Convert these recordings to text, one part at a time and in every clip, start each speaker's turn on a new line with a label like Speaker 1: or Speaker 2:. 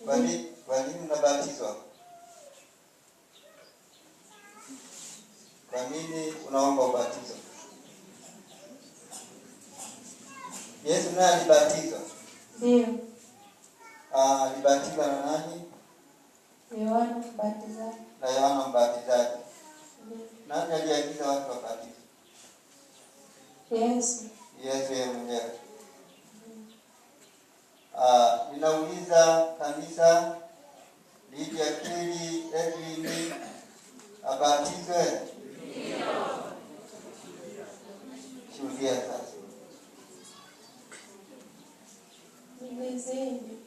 Speaker 1: Kwa nini unabatizwa? Kwa nini unaomba ubatizo? Yesu naye alibatizwa.
Speaker 2: Ndio.
Speaker 1: Alibatizwa na nani?
Speaker 2: Yohana Mbatizaji.
Speaker 1: Na Yohana Mbatizaji.
Speaker 2: Ndio.
Speaker 1: Nani aliagiza watu wabatizwe?
Speaker 2: Yesu.
Speaker 1: Yesu yeye mwenyewe. Ninauliza kanisa, Lydia Kili Edwin abatizwe? Ndio. Shuhudia sasa.
Speaker 2: Nilizini.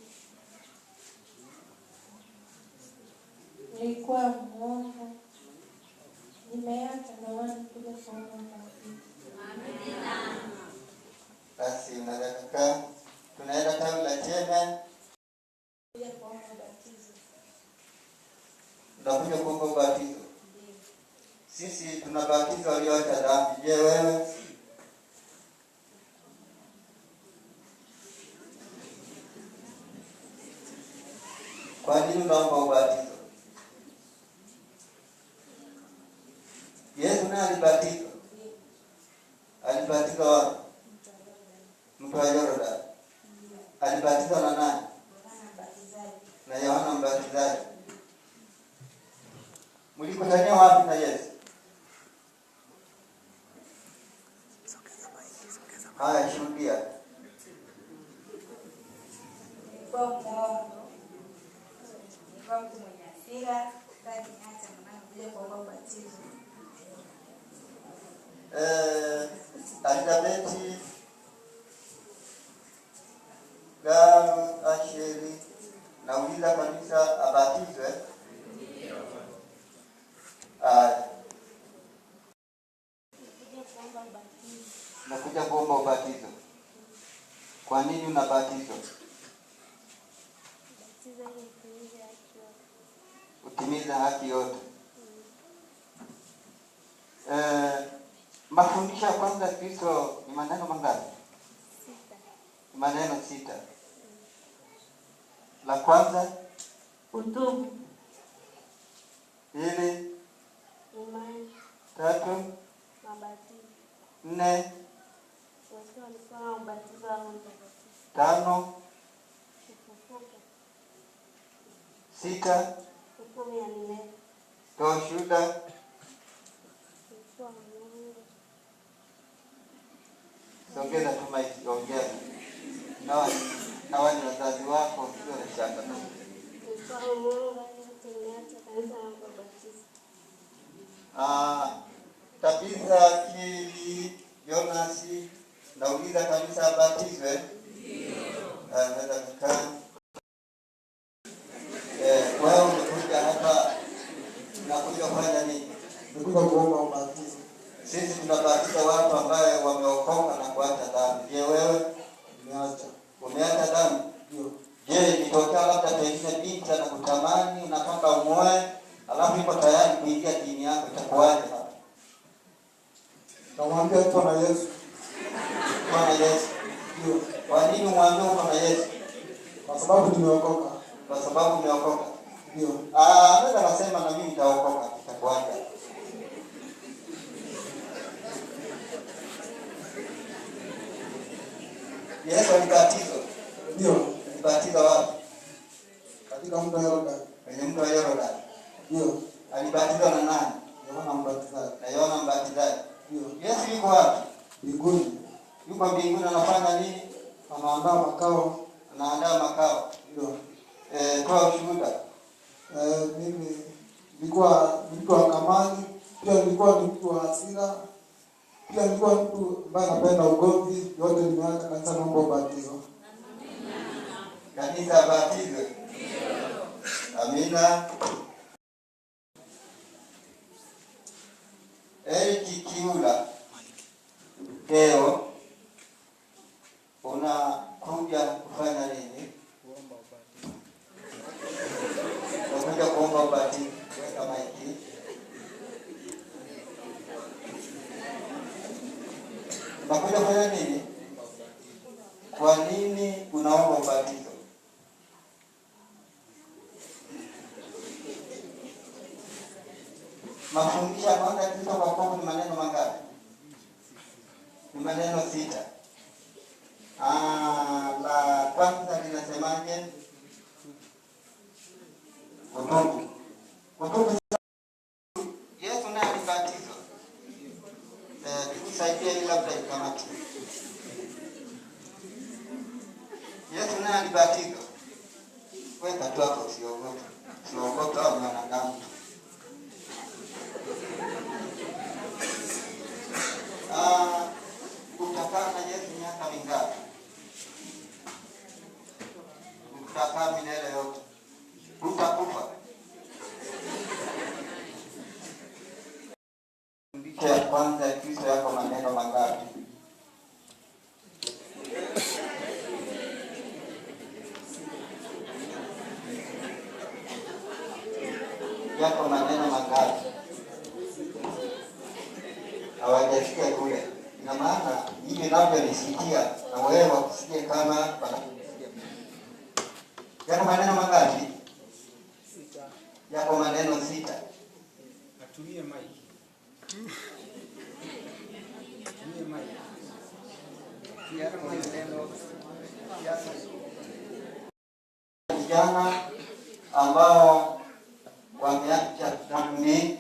Speaker 2: Nilikuwa muongo. Nimeacha na maana kuja kuomba ubatizo.
Speaker 1: Basi unaweza kukaa. Tunaenda tawi la Cheme.
Speaker 2: Kuja kuomba ubatizo.
Speaker 1: Tunakuja kuomba ubatizo.
Speaker 2: Ndio.
Speaker 1: Sisi tunabatiza walioacha dhambi. Je, wewe? Kwa nini unaomba ubatizo? Yesu naye alibatizwa. Alibatizwa wapi? Mto wa Yordani. Alibatizwa na nani? Na Yohana Mbatizaji. Mlikutania wapi na Yesu? Haya, shuhudia.
Speaker 3: Nilikuwa muongo. Nilikuwa mtu mwenye hasira, sasa niacha maana kuja kuomba ubatizo.
Speaker 1: Elizabeth Garu Asheri, nauliza kanisa abatizwe?
Speaker 2: Ndio.
Speaker 1: Haya.
Speaker 2: Nakuja kuomba ubatizo.
Speaker 1: Nakuja kuomba ubatizo. Kwa nini unabatizwa?
Speaker 2: Ubatizo ili nitimize haki yote.
Speaker 1: Utimize haki yote. Mafundisho ya kwanza ya Kristo ni maneno mangapi?
Speaker 2: 6.
Speaker 1: Ni maneno 6. La kwanza,
Speaker 2: utubu.
Speaker 1: 2,
Speaker 2: Imani.
Speaker 1: 3,
Speaker 2: Mabatizo.
Speaker 1: 4,
Speaker 2: Wote walikuwa na ubatizo wa Roho Mtakatifu.
Speaker 1: 5,
Speaker 2: Kufufuka.
Speaker 1: 6,
Speaker 2: Hukumu ya milele.
Speaker 1: Toa ushuhuda.
Speaker 2: Kulikuwa Mungu.
Speaker 1: Songeza tu maiki, ongea. Na wale wazazi wako sio na shaka.
Speaker 2: Kulikuwa Mungu aliyetembea kanisa la ubatizo.
Speaker 1: Tabitha Kili Jonas, nauliza kanisa abatizwe?
Speaker 3: Ndio.
Speaker 1: Naweza kukaa. Wewe umekuja hapa unakuja kufanya nini?
Speaker 4: Nimekuja kuomba ubatizo.
Speaker 1: Sisi tunabatiza watu ambao wameokoka na kuacha dhambi. Je, wewe?
Speaker 4: Nimeacha.
Speaker 1: Umeacha dhambi?
Speaker 4: Ndio.
Speaker 1: Je, ikitokea labda pengine binti anakutamani, unataka umuoe, alafu yuko tayari kuingia dini yako, itakuwaje hapa?
Speaker 4: Nitamwambia uko na Yesu.
Speaker 1: Uko na Yesu.
Speaker 4: Ndio.
Speaker 1: Kwa nini umwambie uko na Yesu?
Speaker 4: Kwa sababu nimeokoka.
Speaker 1: Kwa sababu umeokoka.
Speaker 4: Ndio.
Speaker 1: Anaweza akasema na mimi nitaokoka, itakuwaje? Yesu alibatizwa.
Speaker 4: Ndio.
Speaker 1: Alibatizwa wapi?
Speaker 4: Katika mto Yordani.
Speaker 1: Kwenye mto Yordani.
Speaker 4: Ndio.
Speaker 1: Alibatizwa na nani?
Speaker 4: Yohana Mbatizaji.
Speaker 1: Na Yohana Mbatizaji.
Speaker 4: Ndio.
Speaker 1: Yesu yuko wapi?
Speaker 4: Mbinguni.
Speaker 1: Yuko mbinguni, anafanya nini?
Speaker 4: Anaandaa makao.
Speaker 1: Anaandaa makao.
Speaker 4: Ndio.
Speaker 1: Toa ushuhuda.
Speaker 4: Mimi nilikuwa mtu wa kamani, pia nilikuwa ni mtu wa hasira, pia nilikuwa mtu ambaye anapenda ugomvi. Yote nimeacha kanisa, naomba ubatizo.
Speaker 1: Kanisa abatizwe. Amina. Eric Kiula, leo unakuja kufanya nini?
Speaker 4: Kuomba ubatizo.
Speaker 1: Unakuja kuomba ubatizo. Weka maiki. Unakuja kufanya nini? Kwa nini unaomba ubatizo? Mafundisho ya kwanza ya Kristo kwa wokovu ni maneno mangapi? Ni maneno 6. La kwanza linasemaje? Kutubu. Kutubu. Yesu naye alibatizwa. Tukusaidie ili labda ikamate. Yesu naye alibatizwa. Weka tu hapo, usiogope. Usiogope hao ni wanadamu tu. Utakaa na Yesu miaka mingapi? Utakaa milele yote. Utakufa. Fundisho ya kwanza ya Kristo yako maneno mangapi? Yako maneno mangapi? Hawajasikia kule. Ina maana mimi ninavyonisikia na wewe wakusikie kama wanavyonisikia mimi. Yako maneno mangapi?
Speaker 5: 6.
Speaker 1: Yako maneno 6.
Speaker 5: Atumie mic. Atumie mic. Yako maneno yako.
Speaker 1: Vijana ambao wameacha dhambi.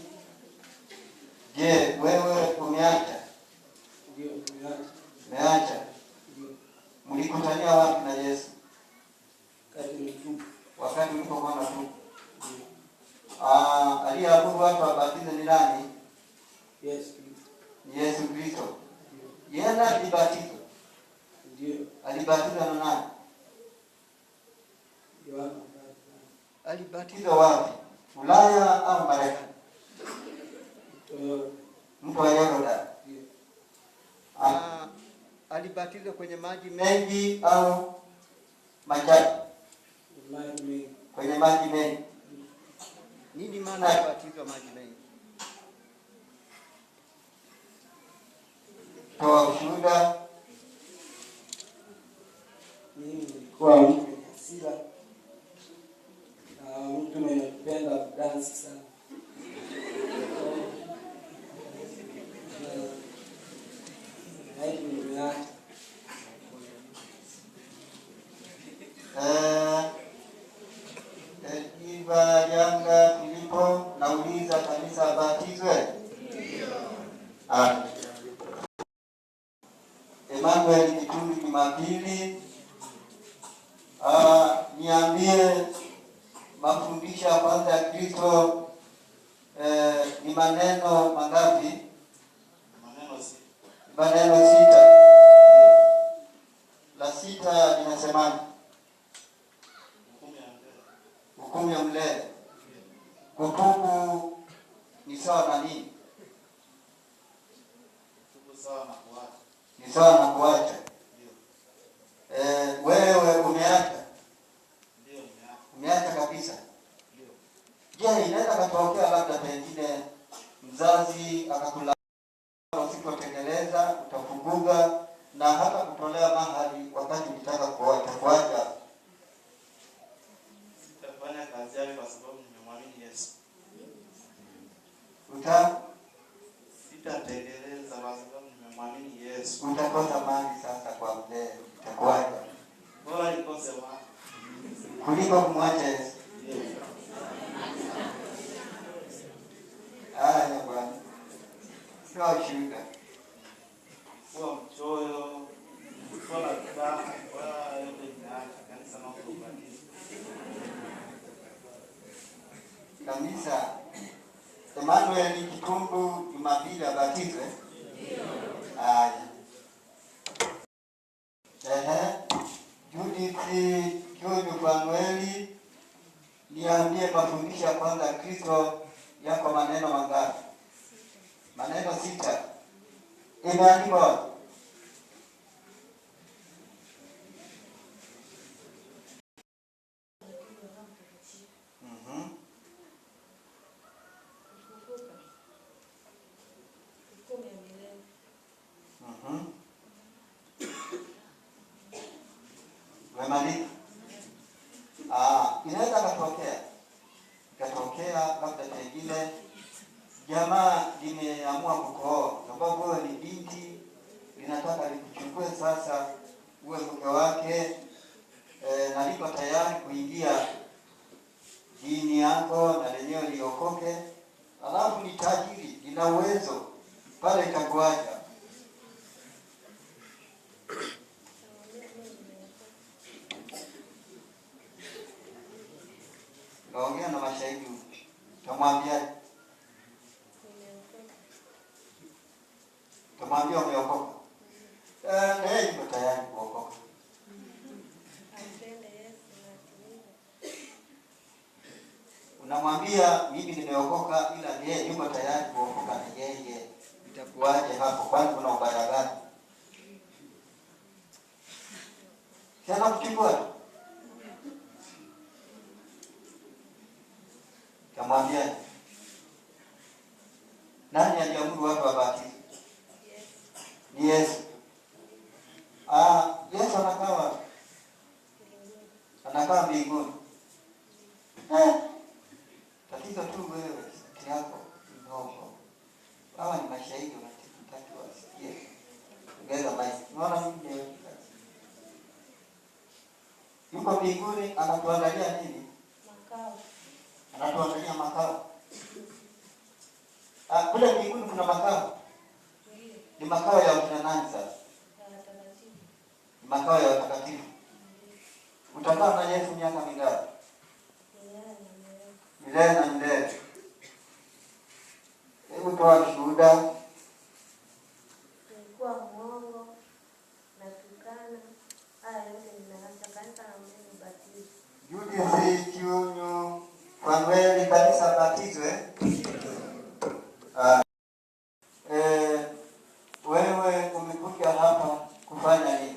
Speaker 1: Je, wewe umeacha?
Speaker 4: Ndio, nimeacha.
Speaker 1: Umeacha?
Speaker 4: Ndio.
Speaker 1: Mlikutania wapi na Yesu?
Speaker 4: Wakati nilitubu.
Speaker 1: Wakati ulipokuwa unatubu.
Speaker 4: Ndio.
Speaker 1: Aliyeamuru watu wabatize ni nani?
Speaker 4: Yesu Kristo.
Speaker 1: Ni Yesu Kristo.
Speaker 4: Ndio.
Speaker 1: Yeye alibatizwa.
Speaker 4: Ndio.
Speaker 1: Alibatizwa na nani?
Speaker 4: Yohana Mbatizaji.
Speaker 1: Alibatizwa wapi? Ulaya au Marekani? Mto wa Yordani.
Speaker 4: Ndio.
Speaker 1: Alibatizwa kwenye maji mengi au machache?
Speaker 4: Maji mengi.
Speaker 1: Kwenye maji mengi. Nini maana ya kubatizwa maji mengi? Toa ushuhuda.
Speaker 4: Mimi nilikuwa mtu mwenye hasira na mtu mwenye kupenda kudansi sana. Na hivi nimeacha.
Speaker 1: Iva Yanga Filipo, nauliza kanisa abatizwe?
Speaker 3: Ndio.
Speaker 1: Emmanuel Kitundu Jumapili. Niambie mafundisho ya kwanza ya Kristo ni maneno mangapi?
Speaker 6: Maneno 6.
Speaker 1: Maneno 6. La 6 linasemaje?
Speaker 6: Hukumu ya mlele.
Speaker 1: Hukumu ya mlele. Kutubu ni sawa na nini?
Speaker 6: Kutubu sawa na kuacha.
Speaker 1: Ni sawa na kuacha.
Speaker 6: Ndio.
Speaker 1: Wewe umeacha?
Speaker 6: Ndio, nimeacha.
Speaker 1: Umeacha kabisa?
Speaker 6: Ndio.
Speaker 1: Je, inaweza katokea labda pengine mzazi akakula usipotekeleza utafukuza na hata kutolea mahali wakati ukitaka kuoa, itakuacha?
Speaker 6: Sitafanya kazi yake kwa sababu nimemwamini Yesu. Sitatekeleza kwa sababu nimemwamini Yesu.
Speaker 1: Utakosa mali sasa kwa mzee, itakuacha?
Speaker 6: Bora nikose mali
Speaker 1: kuliko kumwacha Yesu.
Speaker 6: Ndio.
Speaker 1: Haya bwana. Sio shida.
Speaker 6: Kuwa mchoyo, kuwa na kibaya, wala yote nimeacha. Kanisa naomba ubatizo.
Speaker 1: Kanisa Emmanuel Kitundu Jumapili abatizwe?
Speaker 3: Ndio.
Speaker 1: Haya. Judith Kyonyo Fanueli, niambie mafundisho ya kwanza ya Kristo yako maneno mangapi? Maneno 6. Imeandikwa wapi?
Speaker 2: Kufufuka. Hukumu ya milele.
Speaker 1: Umemaliza? Inaweza katokea. Ikatokea labda pengine. Jamaa limeamua kukuoa sababu wewe ni binti, linataka likuchukue sasa uwe mke wake, na liko tayari kuingia dini yako na lenyewe liokoke, alafu ni tajiri, lina uwezo pale, itakuwaje? Naongea na mashahidi, utamwambia? Utamwambia umeokoka? Na yeye yuko tayari kuokoka. Unamwambia mimi nimeokoka, ila yeye yuko tayari kuokoka na yeye. Itakuwaje hapo? Kwani kuna ubaya gani? Tena kuchukua. Kamwambia, nani aliamuru watu wabatizwe? Ni Yesu. Yesu anakaa wapi? Anakaa mbinguni. Tatizo tu wewe sauti yako ndogo. Hawa ni mashahidi, wanataka wasikie. Ongeza mic. Unaona mimi ndio. Yuko mbinguni anatuangalia nini?
Speaker 2: Makao.
Speaker 1: Anatuangalia makao. Kule mbinguni kuna makao. Ni makao ya wakina nani sasa? Ni makao ya watakatifu. Utakaa na Yesu miaka mingapi? Milele na milele. Hebu toa ushuhuda.
Speaker 7: Nilikuwa muongo, natukana, haya yote nimeacha. Kanisa la Mungu batizwe.
Speaker 1: Judith Kiunyu Fanueli, kanisa batizwe. Wewe umekuja hapa kufanya nini?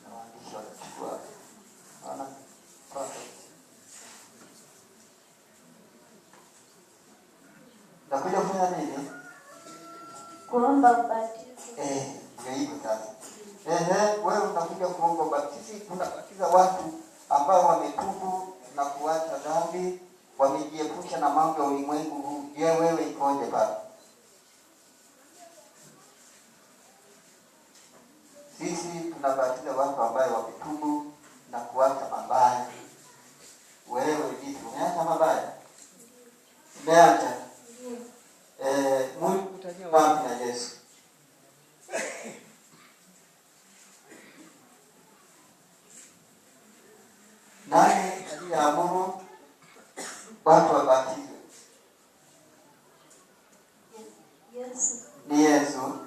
Speaker 1: Na waandishi wanachukua. Wana perfect. Nakuja kufanya nini?
Speaker 2: Kuomba ubatizo.
Speaker 1: Ndio hivyo sasa. Wewe unakuja kuomba ubatizo. Tunabatiza watu ambao wametubu na kuacha dhambi, wamejiepusha na mambo ya ulimwengu huu. Je, wewe ikoje baba? Sisi tunabatiza watu ambao wametubu na kuacha mabaya. Wewe vipi? Umeacha mabaya? Umeacha? Mlikutania wapi na Yesu? Nani aliyeamuru watu wabatizwe?
Speaker 7: Yesu.
Speaker 1: Ni Yesu.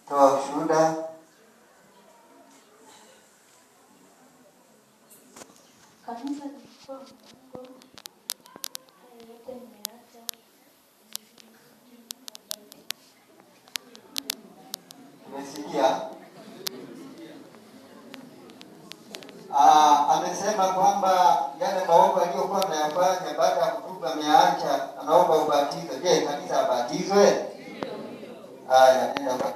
Speaker 1: Toa ushuhuda.
Speaker 2: Kanisa lilikuwa muongo, haya yote nimeacha.
Speaker 1: Umesikia? Amesema kwamba yale maovu aliyokuwa anayafanya baada ya kutubu ameacha, anaomba ubatizo. Je, kanisa abatizwe? Haya, nenda.